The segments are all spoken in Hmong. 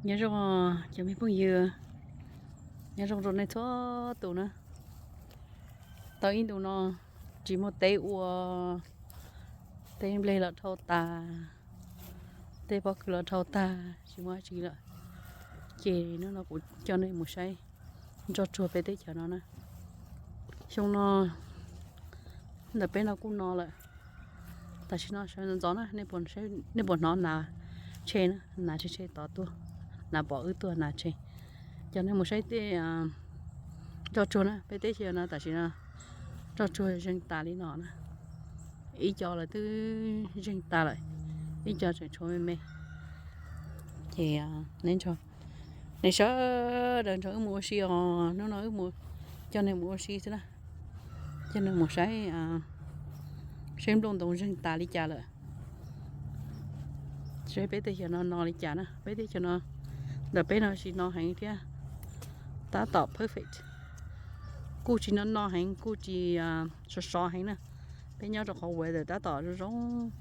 Nyob zoo cov me phooj ywg, nyob zoo rau nej txhua tus na. Tau ib ntus no tsis muaj teb ua, teb nplej los dhau tas, tej pob kws los dhau tag, tsis muaj dab tsi lawm. Ces hnub no kuv coj nej mus saib nroj tsuag peb teb chaws no na. Xyoo no ntawm peb no kuj no lawm. Tam sim no sawv ntxov ntxov na, nej puas hnov nas tshe na, nas tshe tshe tod tuaj, nas pom wb tuaj nas tshe. Coj nej mus saib tej nroj tsuag na, peb teb chaws no tam sim no nroj tsuag zeeg tas li no na. Ib co lawv twb zeeg tas lawm, ib co tseem tshuav me me. Ces neb nrog, nej sawv daws nrog wb mus ua si os. Hnub no wb mus, coj nej mus ua si xwb na, coj nej mus saib, saib nplooj ntoo zeeg tas li cas lawm, saib peb teb chaws no no li cas na. Peb teb chaws no, ntawm peb no tsis no heev thiab, tab tom perfect. Kuj tsis no no heev, kuj tsis sov sov heev na. Peb nyob rau qhov weather tab tom zoo zoo,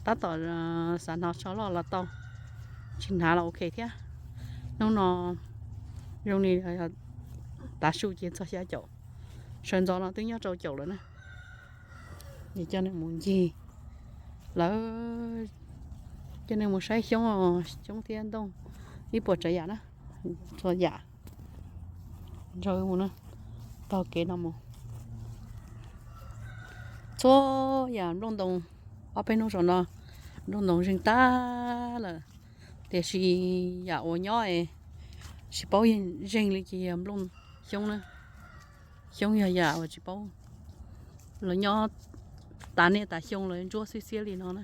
tab tom xav hnav tsho loj los tau, tsis hnav los ok thiab. Hnub no zoo li tav su ces txog xya caum, sawv ntxov no twb nyob rau caum lawm na. Es coj nej mus ncig lawm, coj nej mus saib xyoob, xyoob thiab ntoo, ib puas tsav yam na, txhua yam nrog wb mus na, taug kev no mus. Txhua yam nplooj ntoo, ob peb hnub saum no nplooj ntoo zeeg tag lawm, tiam sis yam uas nyob es tsis paub zeeg li ces yog nplooj xyoob na. Xyoob yog yam uas tsis paub, los nyob tas niaj tas xyoo los ntsuab xiab xiab li no na.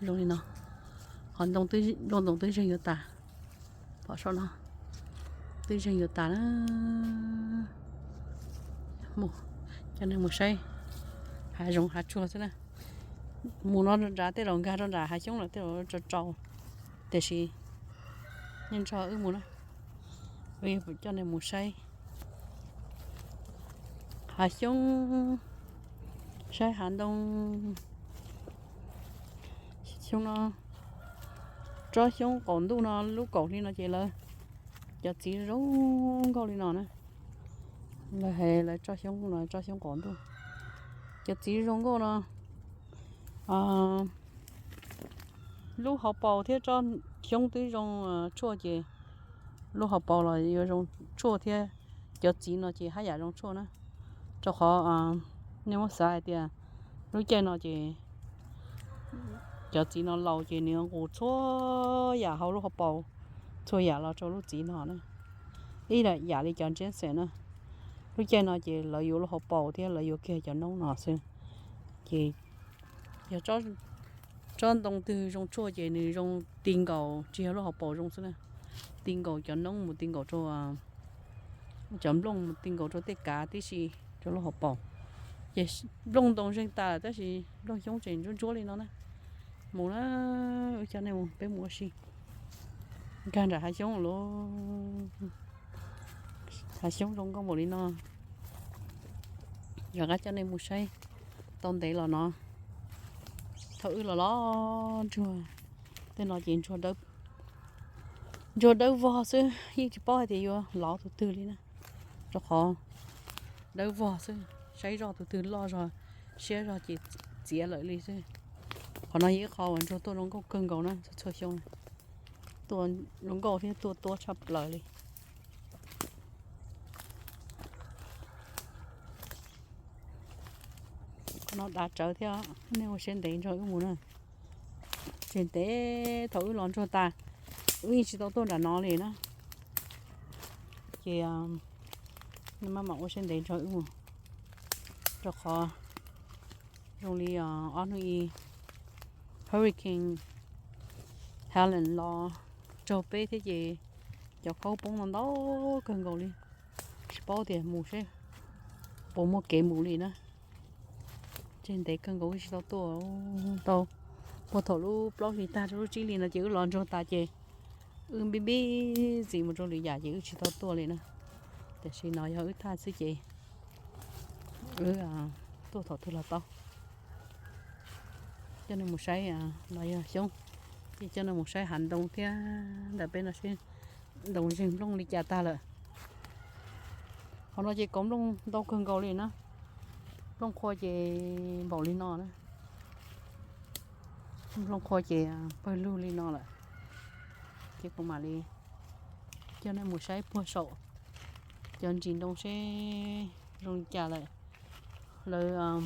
Zoo li no, qhov ntoo, nplooj ntoo twb zeeg yuav tas, pom saum no twb zeeg yuav tas na. Mus, coj nej mus saib hav zoov hav tsuag xwb na. Mus no rau nrad tej zaum nkag rau nram hav xyoob lawm tej zaum tso tsau, tiam sis nej nrog wb mus na, wb coj nej mus saib hav xyoob, saib hav ntoo. Xyoo no tsob xyoob qaum ntuj no lub kaum hli no ces lawv cov txiv zoo nkauj li no na. Lawv hais lawv tsob xyoob no tsob xyoob qaum ntuj, cov txiv zoo nkauj no. Lub hauv paus thiab tsob xyoob twb zoo tshuaj ces lub hauv paus los yuav zoo tshuaj thiab. Cov txiv no ces haj yam zoo tshuaj na, rau qhov nej muab xav hais tias lub caij no ces cov txiv no laus ces nws nqus txhua yam hauv lub hauv paus, txhua yam los rau lub txiv no na. Ib yam li cov ginseng na, lub caij no ces lawv yuav lub hauv paus thiab lawv yuav kiag cov noob no xwb. Ces yog tsob ntoo twg zoo tshuaj ces nws zoo ti nkaus, tsis yog lub hauv paus zoo xwb na, ti nkaus cov noob mus ti nkaus rau cov nplooj mus ti nkaus rau tej kav tib si rau lub hauv paus. Ces nplooj ntoo zeeg tas tab sis nplooj xyoob tseem ntsuab ntsuab li no na. Mus na, wb coj nej mus, peb mus ua si. Nkag nram hav xyoob lauj, hav xyoob zoo nkauj npaum li no. Rov qab coj nej mus saib, tau ntev los no, thaum wb los los ntsuag, tej no ces ntsuag dawb vog xwb, yeej tsis paub hais tias yuav lov tus twg li na, rau qhov dawb vog xwb, saib zoj tus twg loj zog, siab zog ces txiav lawm li xwb. Qhov no yog ib qho uas ntsuag tuaj zoo nkauj kawg nkaus na, txhua txhua xyoo tuaj zoo nkauj thiab tuaj tuab tshaj plaws li. Qhov no dav tsawv thiab, nej ua siab ntev nrog wb mus na. Tseem ntev thaum wb los ntsuag tas, wb yeej tsis tau tuaj nram no li na. Ces nej maj mam ua siab ntev nrog wb mus, rau qhov zoo li ob hnub ib Hurricane Helene los raug peb thiab ces cov khaub poob no ntau kawg nkaus li. Tsis paub tias mus seb puas muaj kev mus li na. Tseem ntev kawg nkaus wb tsis tau tuaj, tau puag thaum lub plaub hlis tag rau lub tsib hlis no ces wb los ntsuag tas ces wb npib npib txim mus rau lwm yam ces wb tsis tau tuaj li na. Tiam sis no yog wb thaj xwb ces wb tuaj thaum twg los tau. Coj nej mus saib, no yog xyoob, Ces coj nej mus saib hav ntoo thiab ntawm peb no seb ntoo zeeg nplooj li cas tag lawm. Qhov no ces kauv nplooj ntau kawg nkaus li na. Nplooj qhuav ces npaum li no na. Nplooj qhuav ces pawg lug li no lawm. Ces kuv mam li coj nej mus saib puag saum cov ntsis ntoo seb zoo li cas lawm, lawv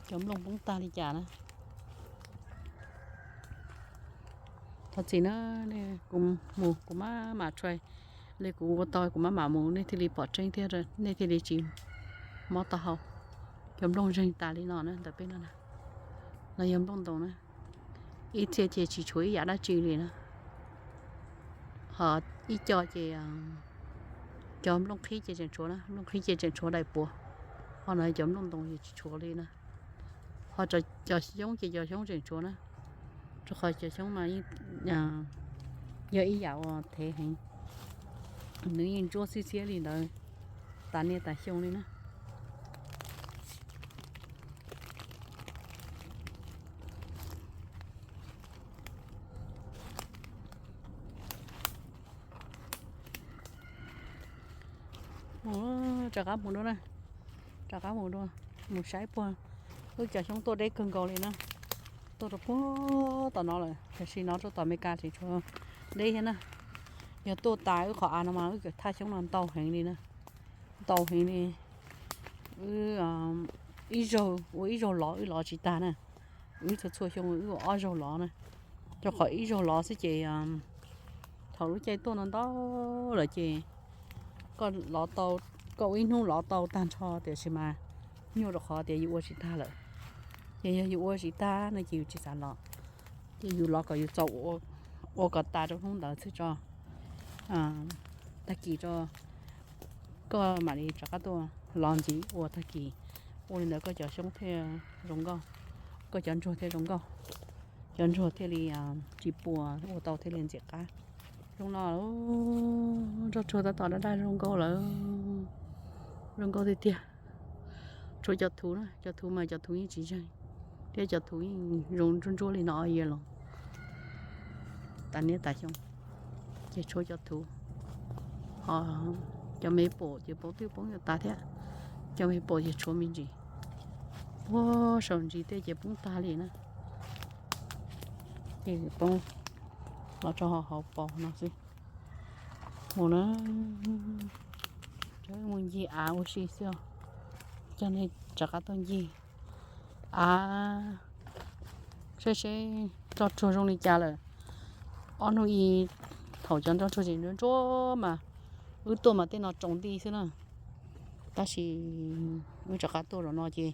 cov nplooj poob tag li cas na. Thov txim na, kuv mus kuv maj mam try li, kuv ua tau kuv maj mam mus nej thiaj li pom tseeb thiab nej thiaj li tsis mob taub hau. Cov nplooj zeeg tas li no na ntawm peb no na, los yog nplooj ntoo na, ib txhia ces tsis tshuav ib yam dab tsi li na. Ho ib co ces cov nplooj qhib ces tseem tshuav na, nplooj qhib ces tseem tshuav daim puav, ho no cov nplooj ntoo ces tsis tshuav li na. Ho cov xyoob ces cov xyoob tseem tshuav na, rau qhov cov xyoob mas yog ib yam uas thev heev, nws yeej ntsuab xiab xiab li ntawd tas niaj tas xyoo li na. Rov qab mus dua na, rov qab mus dua, mus saib puag. Wb cov xyoob tuaj deb kawg nkaus li na, tuaj rau puag tom no lawm, tiam sis no rau tom Amelikas tseem tshuav deb thiab na. Yog tuaj tas wb qhov av no mas wb cov thaj xyoob no ntau heev li na, ntau heev li. Wb ib zaug ua ib zaug lov wb lov tsis tag na, wb txhua txhua xyoo wb ua ob zaug lov na, rau qhov ib zaug lov xwb ces thaum lub caij tuaj no ntau lawm ces koj lov tau, koj ua ib hnub lov tau tag nrho tiam sis mas nyuaj rau qhov tias yus ua tsis tag lawm. Ces yog yus ua tsis tag no ces yus tsis xav lov, ces yus lov kom yus txaus ua kom tas rau hnub ntawd xwb tso, tag kis tso koj mam li rov qab tuaj lov ntxiv ua tag kis. Ua li ntawd koj cov xyoob thiaj zoo nkauj, koj cov ntsuag thiaj zoo nkauj, cov ntsuag thiaj li tsis puas, ua tau thiaj li ntxim qab. Zoo no, nroj tsuag tab tom daj daj zoo nkauj lawm, zoo nkauj tiag tiag. Tshuav cov thuv na, cov thuv mas cov thuv yeej tsis zeeg, thiab cov thuv yeej zoo ntsuab ntsuab li no year los tas niaj tas xyoo, ces tshuav cov thuv. Ho cov maple ces poob twb poob yuav tas thiab, cov maple ces tshuav me ntsis. Puag saum ntsis tej ces poob tag li na, ces poob los rau hauv paus no xwb. Mus na, mus ncig av ua si xwb os. Coj nej rov qab tuaj ncig av saib seb nroj tsuag zoo li cas lawm. Ob hnub ib thaum cov nroj tsuag tseem ntsuab ntsuab mas wb tuaj mas tej no tsaus nti xwb na. Tab sis wb rov qab tuaj zaum no ces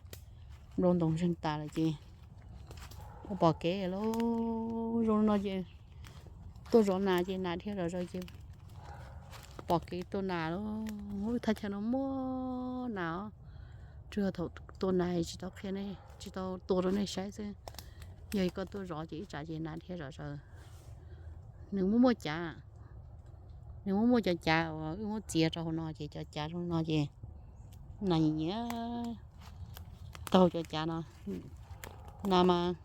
nplooj ntoo zeeg tas lawm ces ua pom kev lauj. Zoo no ces tuaj zov nas ces nas dhia zom zaws ces pom kev tua nas lauj. Thaj chaw no muaj nas os, tsuas thaum tua nas tsis tau qhia nej, tsis tau tua rau nej saib xwb. Yog koj tuaj zov ces ib tsam ces nas dhia zom zaws. Nws muaj muaj cav, nws muaj muaj cov cav uas wb muab txiav rau hauv no ces cov cav zoo no ces nas nyiam nyiam taug cov cav no. Nas mas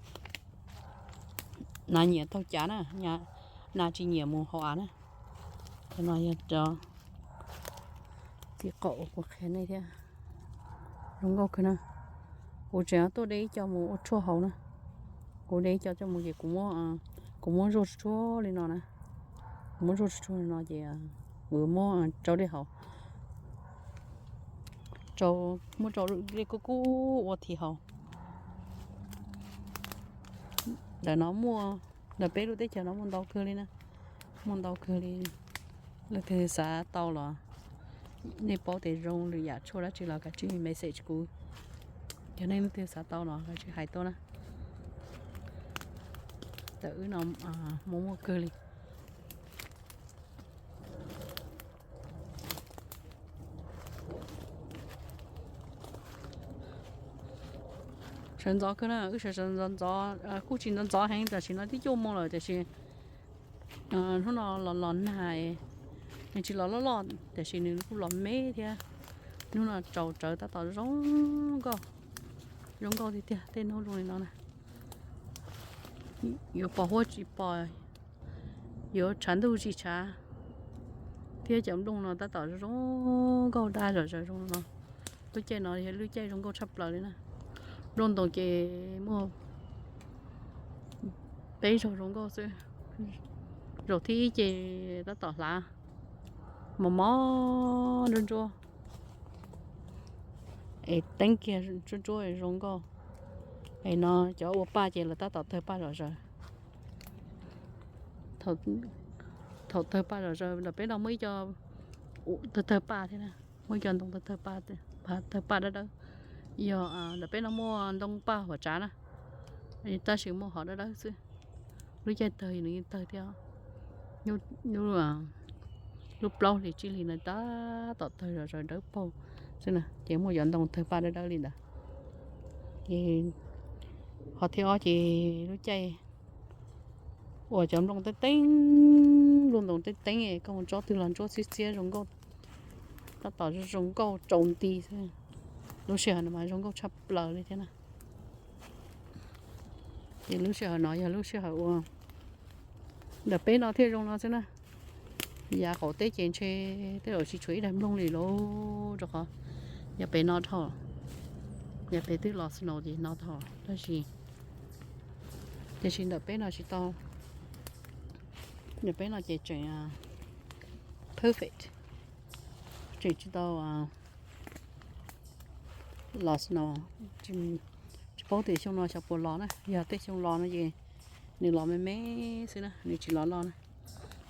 nas nyiam taug cav na, nas tsis nyiam mus hauv av na. Cov no yog cov txiv qaum kuv qhia nej thiab. Zoo nkauj kawg na. Kuv tseem tuaj de ib co mus ua tshuaj haus na. Kuv de ib co coj mus ces kuv, kuv muab zuaj tsuag li no na. Kuv muab zuaj tsuag li no ces kuv muab rau dej haus, rau, muab rau dej kub kub ua thiv haus. Ntawm no muaj, ntawm peb lub teb chaws no muaj ntau kawg li na, muaj ntau kawg li. Leej twg xav tau los nej paub tias zoo lwm yam tshuaj dab tsi los kav tsij message kuv. Yog nej leej twg xav tau los kav tsij hais tuaj na. Ntawm wb no muaj muaj kawg li. Sawv ntxov kawg na, wb sawv ntxov ntxov, kuj tsis ntxov ntxov heev, tam sim no twb cuaj moos lawm tiam sis hnub no los los nag, nws tsis los loj loj tiam sis nws kuj los me thiab. Hnub no tsaus tsawv tab tom zoo nkauj, zoo nkauj tiag tiag tej hnub zoo li no na. yuav pos huab tsis pos, yuav tshav ntuj tsis tshav, thiab cov nplooj no tab tom zoo nkauj daj zom zaws zoo no. Lub caij no yog lub caij zoo nkauj tshaj plaws li na. Nplooj ntoos ces muaj peb zaug zoo nkauj xwb. Zaum thib ib ces tab tom hlav mos mos ntsuab ntsuab, es teeb kiag ntsuab ntsuab zoo nkauj. Es no cov ua paj ces lawv tab tom tawg paj zom zaws. Thaum tawg paj zom zaws ntawm peb no muaj ib co tawg tawg paj thiab na, muaj ib co ntoo tawg tawg paj, tawg paj dawb dawb. Yog ntawm peb no muaj ntoo paj huam tsav na, tab sis muaj hom dawb dawb xwb. Lub caij tawg nws yeej tawg thiab. Lub plaub hlis tsib hlis no tab tom tawg zom zaws dawb paug xwb na, ces muaj cov ntoo tawg paj dawb dawb li ntawd. Ces ho thib ob ces lub caij uas cov nplooj teeb teeb, nplooj ntoos teeb teeb, koj mus tsob twg los ntsuab xiab xiab zoo nkauj, tab tom zoo nkauj tsaus nti xwb. Lub sij hawm no mas zoo nkauj tshaj plaws li thiab na. Ces lub sij hawm no yog lub sij hawm uas ntawm peb no thiaj zoo no xwb na. Yav qaum teb ces ntshe tej zaum tsis tshuav ib daim nplooj li lauj, rau qhov yav pem no dhau, yav pem twb los snow ces no dhau, tab sis tiam sis ntawm peb no tsis tau. Ntawm peb no ces tseem perfect, tseem tsis tau los snow. Tsis paub tias xyoo no xyov puas los na, yog tej xyoo los no ces nws los me me xwb na, nws tsis los loj na.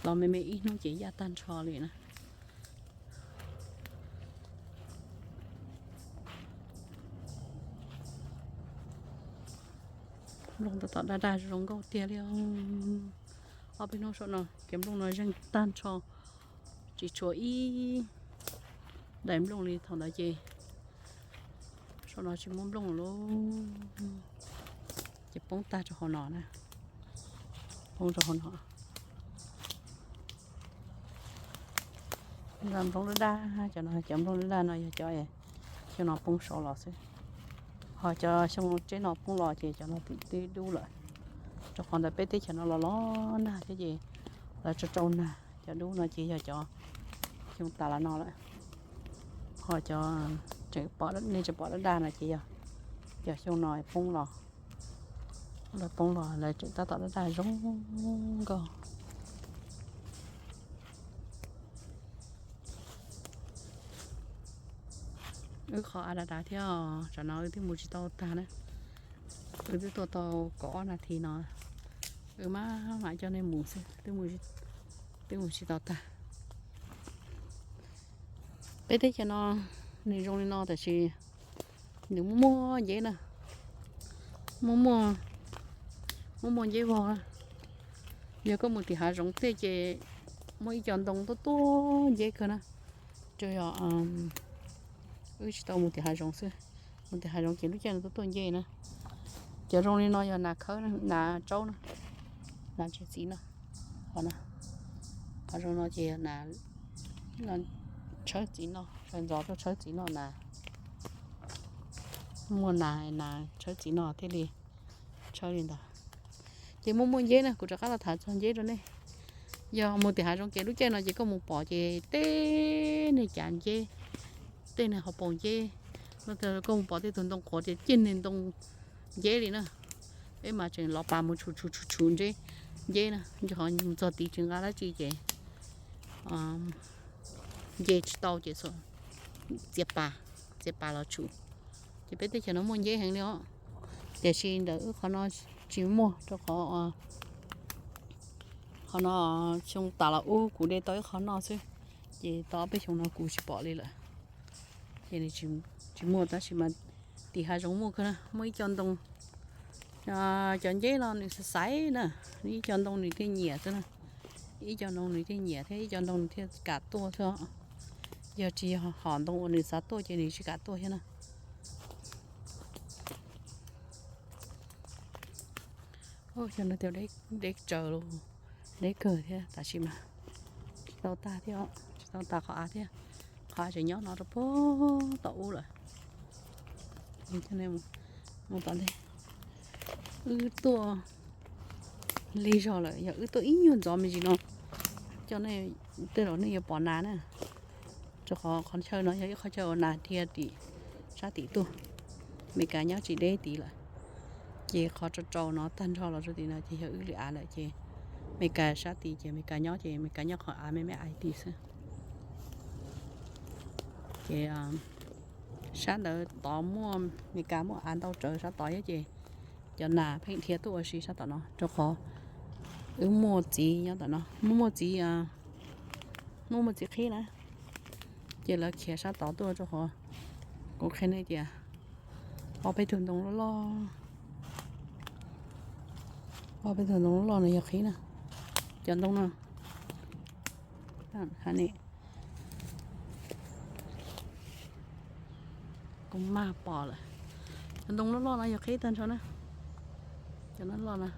Los me me ib hnub ces yaj tag nrho li na. Nplooj tab tom daj daj zoo nkauj tiag li os. Ob peb hnub saum no cov nplooj no zeeg tag nrho, tsis tshuav ib daim nplooj li thaum ntawd ces saum no tsis muaj nplooj lawm. Ces poob tag rau hauv no na, poob rau hauv no. Nplooj daj daj, cov no cov nplooj daj daj no yog cov xyoo no poob saud los xwb. Ho cov xyoo tsheb no poob los ces cov no twb dub lawm, rau qhov ntawm peb teb chaws no los los nag thiab ces lawv tso rau nag. Cov dub no ces yog cov xyoo tas los no lawm. Ho cov tseem pom, nej tseem pom daj daj no ces yog cov xyoo no poob los, lawv poob los lawv tseem tab tom daj daj zoo nkauj. Wb qhov av dav dav thiab os, tsam no wb twb mus tsis tau tag na. Wb twb tuaj tau kaum ob nas this no, wb maj mam coj nej mus xwb, twb mus tsis tau tag. Peb teb chaws no nws zoo li no tab sis nws muaj muaj nceb na, muaj muaj, muaj muaj nceb vog. Yog koj mus tim hav zoov tej ces muaj ib co ntoo tuaj tuaj nceb kawg na. Tsuas yog wb tsis tau mus tim hav zoov xwb, mus tim hav zoov ces lub caij no tuaj tuaj nceb na. Cov zoo li no yog nas khawb, nas tsaub na, nas tsev txiv no. Qhov zoo no ces yog nas tshawb txiv noj, sawv ntxov tuaj tshawb txiv noj nas. Muaj nas, nas tshawb txiv noj thiaj li tshawb li ntawd. Ces muaj muaj nceb na, kuv rov qab los tham txog nceb rau nej. Yog mus tim hav zoov ces lub caij no ces koj mus pom ces tej niag cav nceb, tej niag hauv paus nceb, koj mus pom tej tug ntoo qhuav ces cig niag ntoo nceb li na. Peb mas tseem los pas mus tshum tshum tshum tshum nceb, nceb na, ho mus txog tid tsis nqa dab tsi ces nce tsis tau ces txiav pas, txiav pas los tshum. Ces peb teb chaws no muaj nceb heev li os. Tiam sis ntawm wb qhov no tsis muaj, rau qhov qhov no xyoo tas los ub kuv de tau ib qho noj xwb, ces tau ob peb xyoo no kuv tsis pom li lawm. Ces nws tsis muaj, tab sis mas tim hav zoov muaj kawg na, muaj ib co ntoo, cov nceb no nws xaiv xaiv na, ib co ntoo nws thiaj nyiam xwb na, ib co ntoo nws thiaj nyiam thiab ib co ntoo nws thiaj kam tuaj xwb. Yog tsis yog hom ntoo uas nws xav tuaj ces nws tsis kam tuaj thiab na. Cov no deb tsaws los, deb kawg thiab, tab sis mas tsis tau tag thiab, tsis tau tag qhov av thiab. Qhov av tseem nyob no rau puag tom ub lawm. Mus tom ntej, wb tuaj Lig zog lawm, yog wb tuaj ib nyuag ntxov me ntsis no, coj nej, tej zaum nej yuav pom nas na. Rau qhov qhov chaw no yog ib qhov chaw uas nas dhia tim sab tim tuaj, Meskas nyob tsis deb tid lawm. Ces qhov rau rau no tag nrho los rau tim no ces yog wb li av lawm ces Meskas sab tid ces Meskas nyob ces Meskas nyob qhov av me me ais tid xwb. Ces sab ntawd tod muaj, Meskas muaj av ntau tsawv sab tod thiab ces cov nas pheej dhia tuaj ua si sab tom no rau qhov wb muaj txiv nyob tom no, muaj muaj txiv, muaj muaj txiv qhib na, ces lawv khiav sab tod tuaj rau qhov kuv qhia nej tias ob peb tug ntoo loj loj, ob peb tug ntoo loj loj no yog qhib na, cov ntoo no, ha ne, kuv maj pom lawm, cov ntoo loj loj no yog qhib tag nrho na, cov no loj na,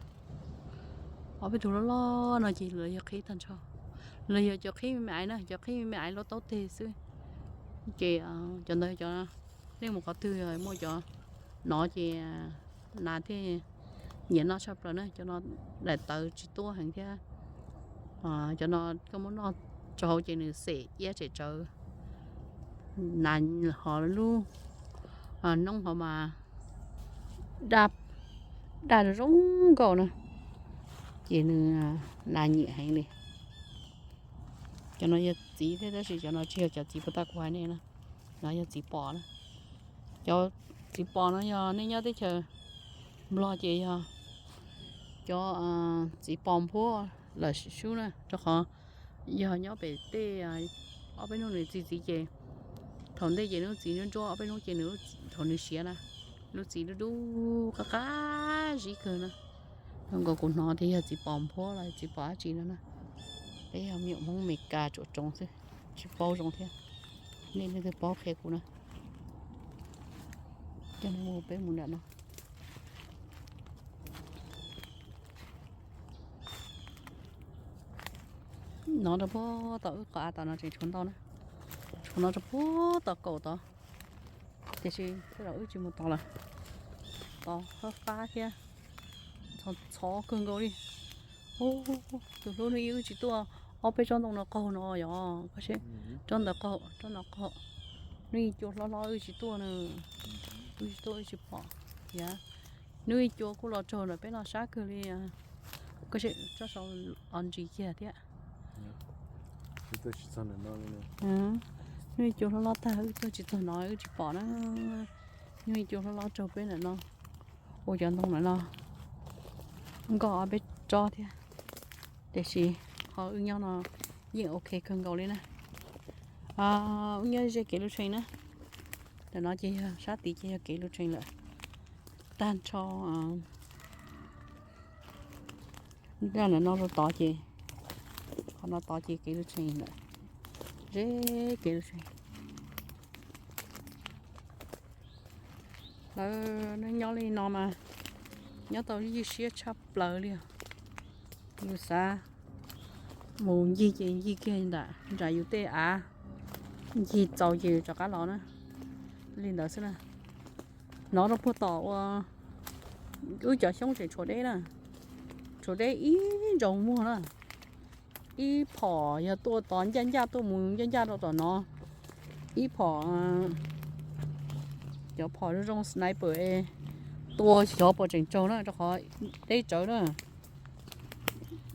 ob peb tug loj loj no ces lawv yog qhib tag nrho, lawv yog cov qhib me me aiv na, cov qhib me me aiv loj taub teg xwb, ces cov ntawd cov, nej mus qhov twg muaj cov no ces nas thiaj nyiam noj tshaj plaws na, cov no daim tawv tsis tuab heev thiab, cov no koj muab noj rau hauv ces nws xem iab tsem tsawv, nas ho lub noob ho mas daj zoo zoo nkauj na, ces nws, nas nyiam heev li. Cov no yog txiv thiab tab sis cov no tsis yog cov txiv puag ta kuv hais nej na, no yog txiv pos na. Cov txiv pos no yog nej nyob teb chaws Nplog ces yog cov txiv pos nphuab lawm sub na, rau qhov yog nyob pem tej ob peb hnub nws txi txiv ces thaum ntej ces lub txiv nruab nruab, ob peb hnub ces nws, thaum nws siav na, lub txiv dub dub qab qab zib kawg na. Zoo nkaus kuv hnov tias yog txiv pos nphuab los txiv pos dab tsi no na. Peb yog me nyuam Hmoob Meskas tsuam tsoov xwb, tsis paub zoo thiab. Nej leej twg paub qhia kuv na. Coj nej mus, peb mus nram no. No rau puag tom wb qhov av tom no tseem tshuav ntau na, tshuav no rau puag tom kaum tod, tiam sis tej zaum wb tsis mus tod lawm. Tod fab fab thiab, txhov txhov kawg nkaus li. Tus hlub, hnub ib wb tsis tuaj, ob peb tsob ntoo no qaug no yog, tsob ntawd qaug, tsob no qaug. Hnub ib cua hlob hlob wb tsis tuaj na, wb tsis tuaj wb tsis pom. Tias hnub ib cua kuj los raug ntawm peb no sab kawg li. Koj tsob saud los ntsis kiag thiab. Hnub ib cua hlob hlob tag wb tuaj tsis txog no wb tsis pom na. Hnub ib cua hlob hlob raug peb ntawm no, ua cov ntoo ntawm no nkoj ob peb tsob thiab. Tiam sis qhov wb nyob no yeej ok kawg nkaus li na. Wb nyob ze kev lub tshee na. Ntawm no ces yog sab tid ces yog kev lub tshee lawm. Tag nrho zaj ntawm no rau tod ces, qhov no tod ces kev lub tshee lawm, ze kev lub tshee. Lawv nyob li no mas nyob tau ywj siab tshaj plaws li os. Yus xav mus ncig ces ncig kiag ntawm nram yus tej av, ncig txaus ces rov qab los na. Li ntawd xwb na. Hnov rau puag tom ua wb cov xyoob tseem tshuav deb na, tshuav deb ib ntsoos muag na. Ib phom yog tuaj tod ncaj ncaj tuaj mus ncaj ncaj rau tom no. Ib phom, cov phom zoo zoo sniper es tua xyov puas tseem raug na, rau qhov deb tsawv na.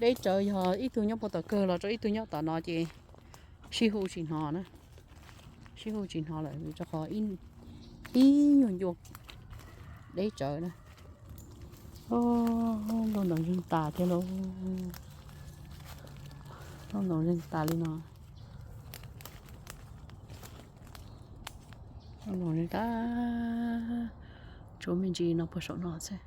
Deb tsawv yog ib tug nyob puag tom kawg los rau ib tug nyob tom no ces sib hu tsis hnov na. Sib hu tsis hnov lawm rau qhov ib nyuag ncua deb tsawv na. Nplooj ntoos zeeg tas thiab lauj. Nplooj ntoos zeeg tas li no. Nplooj ntoos zeeg tas, tshuav me ntsis no puag saum no xwb.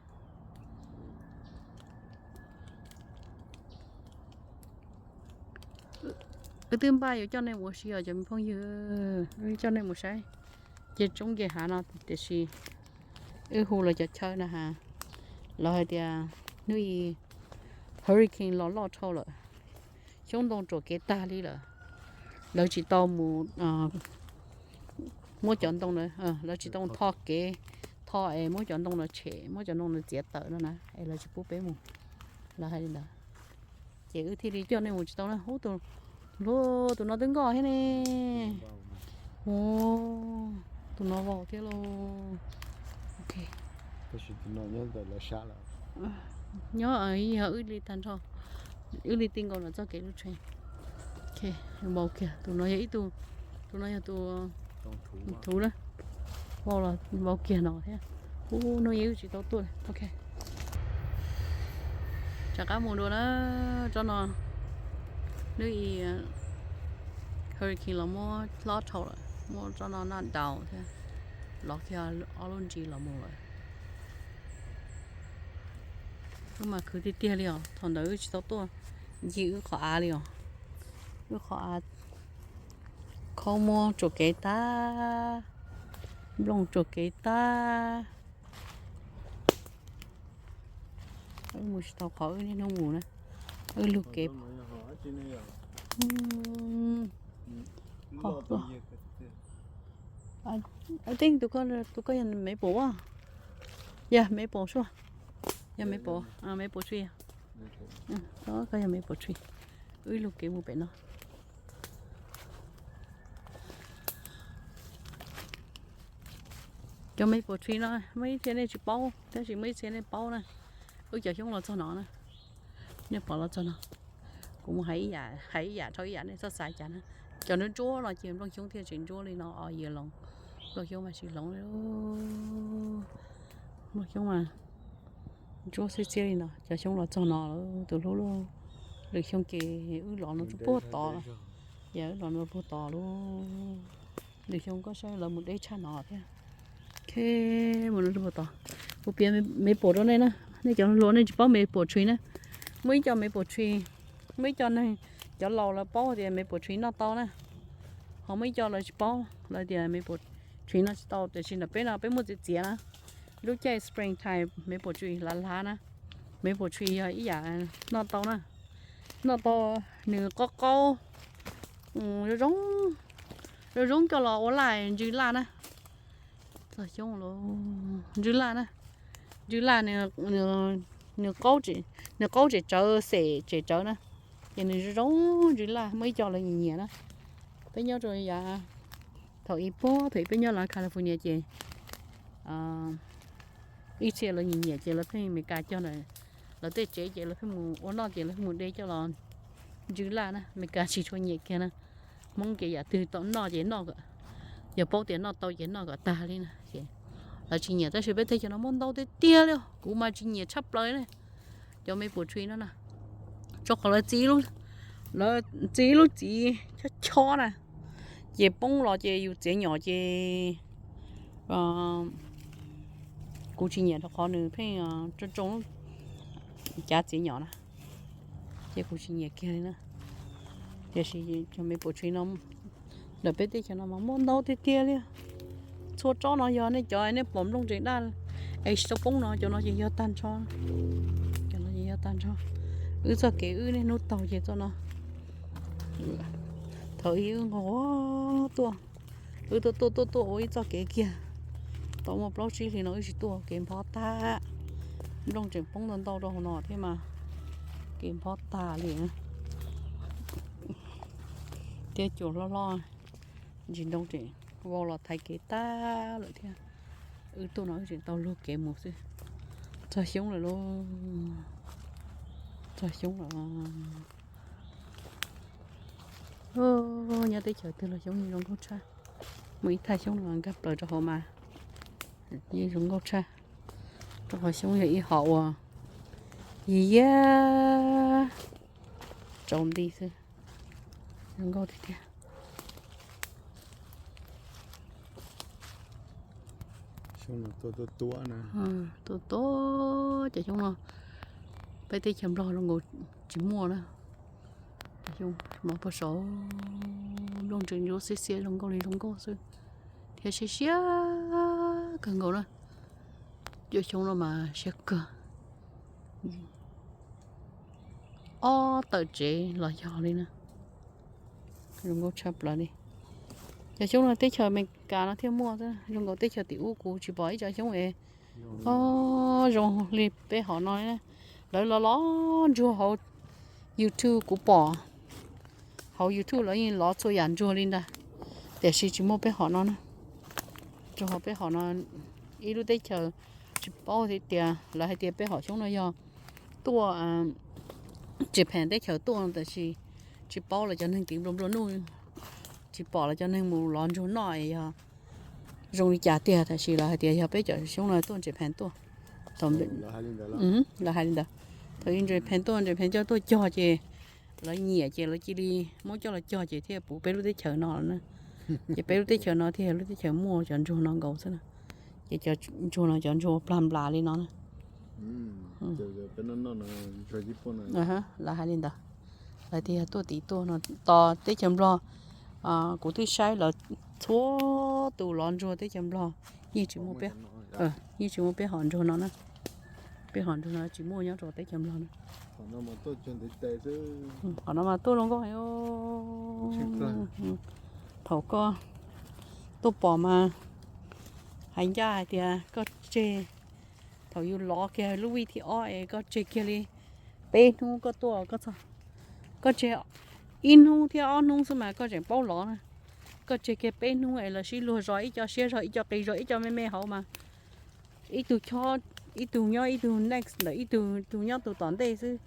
Wb twb npaj yuav coj nej mus ua si os cov me phooj ywg, wb coj nej mus saib ces tsoob nce hav no tiam sis wb hu lawv cov chaw na has, lawv hais tias hnub i hurricane los loj dhau lawm, xyoob ntoo ruam kev tag li lawm, lawv tsis tau mus muab cov ntoo, lawv tsis tau tho kev, tho es muab cov ntoo no tshem, muab cov ntoo no txiav tawm no na es lawv tsis pub peb mus. Lawv hais li ntawd, ces wb thiaj li coj nej mus tsis tau na. Ub, tus, tus no twb nkoj thiab ne. Ub, tus no vau thiab lauj. Ok. Nyob wb li tag nrho, wb li ti nkaus lawm txoj kev lub tsheb. Ok, vau kiag. Tus no yog ib tug, tus no yog tus thuv na. Vau los vau kiag no thiab. Ub, hnub ib wb tsis tau tuaj li. Ok. Rov qab mus dua na, tsob no. Hnub ib hurricane los muab hlob dhau lawm, muab tsob no noj down thiab, los kiag ob lub ntsis los mus lawm. Wb mas khwv tiag tiag li os, thaum ntawd wb tsis tau tuaj ncig wb qhov av li os. Wb qhov av khaub muab tsuam kev tag, nplooj tsuam kev tag. Wb mus tsis tau qhov wb niaj hnub mus na, wb lug kev. I think tus koj, tus koj yog maple a? Yog maple sua. Yog maple, maple tree. Koj yog maple tree. Wb lug kev mus pem no. Cov maple tree no muaj ib txhia nej tsis paub tab sis muaj ib txhia nej paub na. Wb cov xyoob los txog no na. Nej pom los txog no. Kuv mus hais ib yam, hais ib yam rau ib yam nej txhob xav cas na. Cov nruab ntsuab no ces nplooj xyoob thiaj tsis ntsuab li no os, yog los nplooj xyoob mas tsis hloov li. Nplooj xyoob mas ntsuab xiab xiab li no, cov xyoob los txog no lawm, tus hlub lub. Lwm xyoo ces wb los no puag tod, ces wb los no puag tod lub. Lwm xyoo koj saib lawv mus deb tshaj no thiab. Ok, mus no puag tod. Kuv piav maple rau nej na, nej cov hluas nej tsis paub maple tree na. Muaj ib co maple tree, muaj ib co neeg, cov laus lawv paub tias maple tree noj tau na. Ho muaj ib co lawv tsis paub, lawv tias maple tree noj tsis tau, tiam sis ntawm peb no peb muaj txiv txiav na. Lub caij spring time maple tree hlav hlav na. Maple tree yog ib yam noj tau na. Noj tau, nws qaub qaub, zoo zoo, zoo zoo coj los ua laj ntsws laj na. Txog xyoob los ntsws laj na. Ntsws laj, nws qaub, nws qaub tsem tsawv, xem tsem tsawv na. Ces nws zoo zoo ntsws laj, muaj ib co lawv nyiam nyiam na. Peb nyob rau yav, thaum ib puag thaum ib peb nyob lawv California ces ib txhia lawv nyiam nyiam ces lawv pheej Meskas cog ntawm lawv tej tsev ces lawv pheej mus ua noj ces lawv pheej mus de coj los ntsws laj na. Meskas tsis tshua nyiam kiag na. Hmoob ces yam twg tau noj ces noj kom, yog paub tias noj tau ces noj kom tag li na ces lawv tsis nyiam. Tab sis peb teb chaws no muaj ntau tiag tiag li, kuv mas tsis nyiam tshaj plaws li. Cov maple tree no na, rau qhov lawv txi, lawv txi lub txiv chob chob na, ces poob los ces yus txiav nyom ces kuv tsis nyiam rau qhov nws pheej tsoo tsoo lub cav txiav nyom na, ces kuv tsis nyiam kiag li na. Tiam sis cov maple tree no ntawm peb teb chaws no mas muaj ntau tiag tiag li. Txhua tsob no yog nej cov nej pom nplooj tseem daj es tsis tau poob no, cov no ces yog tag nrho. Cov no ces yog tag nrho. Wb txoj kev wb niaj hnub taug ces txoj no. Thaum ub wb nquag tuaj, wb tuaj tuaj tuaj tuaj ua ib txoj kev kiag, tau muaj plaub tsib hlis no wb tsis tuaj, kev nphob tag. Nplooj tseem poob ntau ntau rau hauv no thiab mas kev nphob tag li. Thiab cua hlob hlob, ntsis ntoo tseem vau los thaiv kev tag lawm thiab. Wb tuaj no wb tseem tau lug kev mus xwb. Txog xyoob lawm lauj, txog xyoob lawm. Nyob teb chaws twg los xyoob yeej zoo nkauj tshaj. Muaj ib thaj xyoob los nkag plaws rau hauv mas yeej zoo nkauj tshaj. Rau qhov xyoob yog ib hom uas yig yiab tsaus nti xwb, zoo nkauj tiag tiag. Tuaj tuaj cov xyoob no, peb teb chaws Nplog zoo nkaus tsis muaj na. Cov xyoob mov pag saud, nplooj ntsees ntsuab xiab xiab zoo nkauj li zoo nkauj xwb, thiab siab siab kawg nkaus na. Cov xyoob no mas siab kawg. Ob tawm tsev los yog li na. Zoo nkauj tshaj plaws li. Cov xyoob no teb chaws Amelikas no thiaj muaj xwb, zoo nkaus teb chaws tim ub kuv tsis pom ib co xyoob es o zoo li peb hom no li na. Lawv lov lov ntsuag hauv YouTube kuv pom, hauv YouTube lawv yeej lov txhua yam ntsuag li ntag, tiam sis tsis muaj peb hom no na. Rau hauv peb hom no ib lub teb chaws tsis paub tias lawv hais tias peb hom xyoob no yog tuaj Japan teb chaws tuaj, tiam sis tsis paub lawv cov neeg tiv nplua nplua nuj, tsis pom lawv cov neeg mus lov ntsuag noj yog zoo li cas tiag, tiam sis lawv hais tias yog peb cov xyoob no tuaj Japan tuaj. Lawv hais li ntawd. Thaum Japan tuaj, Japan coj tuaj cog ces lawv nyiam ces lawv cia li muab coj los cog ces thiaj puv peb lub teb chaws no na. Ces peb lub teb chaws no thiaj lub teb chaws muaj cov ntsuag no nkaus xwb na. Ces cov ntsuag no cov ntsuag plag nplas li no na. Lawv hais li ntawd. Lawv tias tuaj tiv tuaj no tos teb chaws Nplog, kuv twb saib lawv txhua tus lov ntsuag teb chaws Nplog, yeej tsis muaj peb, yeej tsis muaj peb hom ntsuag no na. Peb hom ntsuag no tsis muaj nyob rau teb chaws Nplog na. Qhov no mas tuaj zoo nkauj heev. Thaum koj tuaj pom mas hais ncaj hais tias koj tseg, thaum yus lov kiag lub vij thib ob es koj tseg kiag li peb hnub koj tuaj, koj tseg ib hnub thiab ob hnub xwb mas koj tseem paub lov na. Koj tseg kiag peb hnub es lawv sib luag zog, ib co siab zog, ib co qis zog, ib co me me hauv mas ib tug chob ib tug nyob, ib tug next ntawm ib tug, tus nyob tus tom ntej xwb.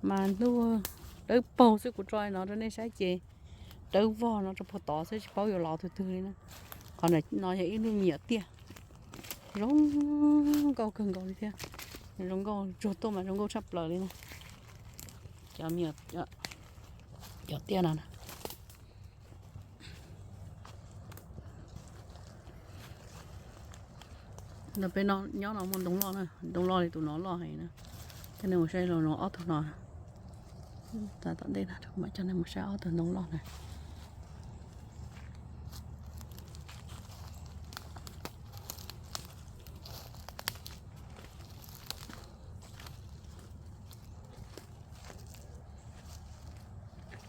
Mas ntuj, dawb paug xwb, kuv tso no rau nej saib ces dawb vog no rau puag tod xwb, tsis paub yuav lov tus twg li na. Qhov no yog ib lub me nyuam tiaj zoo nkauj kawg nkaus li thiab. Zoo nkauj, tsuag tuaj mas zoo nkauj tshaj plaws li na. Cov me nyuam, cov tiaj no na. Peb nyob no muaj ntoo loj na, ntoo loj li tus no loj heev na. Coj nej mus saib los no ob tug no. Tom ntej no kuv mam coj nej mus saib ob tug ntoo loj na.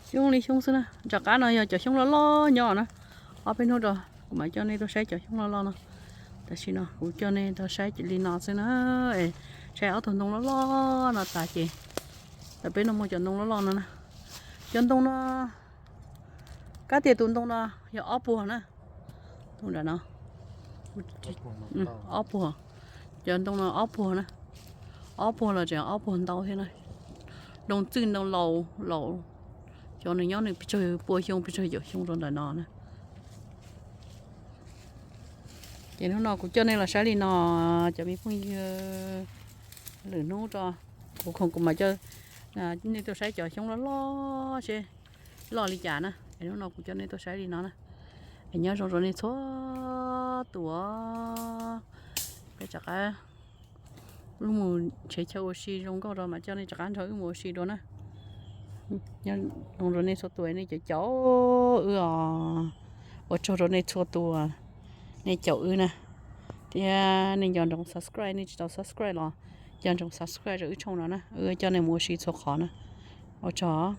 Xyoob li xyoob xwb na. Tom qab no yog cov xyoob loj loj nyob na. Ob peb hnub rau kuv mam coj nej tuaj saib cov xyoob loj loj no. Tam sim no kuv coj nej tuaj saib li no xwb na. Saib ob tug ntoo loj loj no tas ces, tam peb no muaj cov ntoo loj loj no na. Cov ntoo no, kab tias tus ntoo no yog ob puag na. Tus nram no ob puag. Cov ntoo no ob puag na, ob puag los tseem ob puag ntau thiab na. Ntoo txwj ntoo laus laus, cov nws nyob nws pes tsawg pua xyoo pes tsawg caum xyoo rau ntawm no na. Ces hnub no kuv coj nej los saib li no, cov me phooj ywg, lwm hnub rau kuv khoom kuv mam coj nej tuaj saib cov xyoob loj loj seb loj li cas na. Es hnub no kuv coj nej tuaj saib li no na. Es nyob zoo rau nej txhua tus. Peb rov qab wb mus nrhiav chaw ua si zoo nkauj rau mam coj nej rov qab nrog wb mus ua si dua na. Nyob zoo rau nej txhua tus, nej caum caum wb os. Ua tsaug rau nej txhua tus, nej caum wb na. Thiab nej nco ntsoov subscribe, nej tsis tau subscribe los nco ntsoov subscribe rau wb channel no na, wb coj nej mus ua si txhua qhov na. Ua tsaug.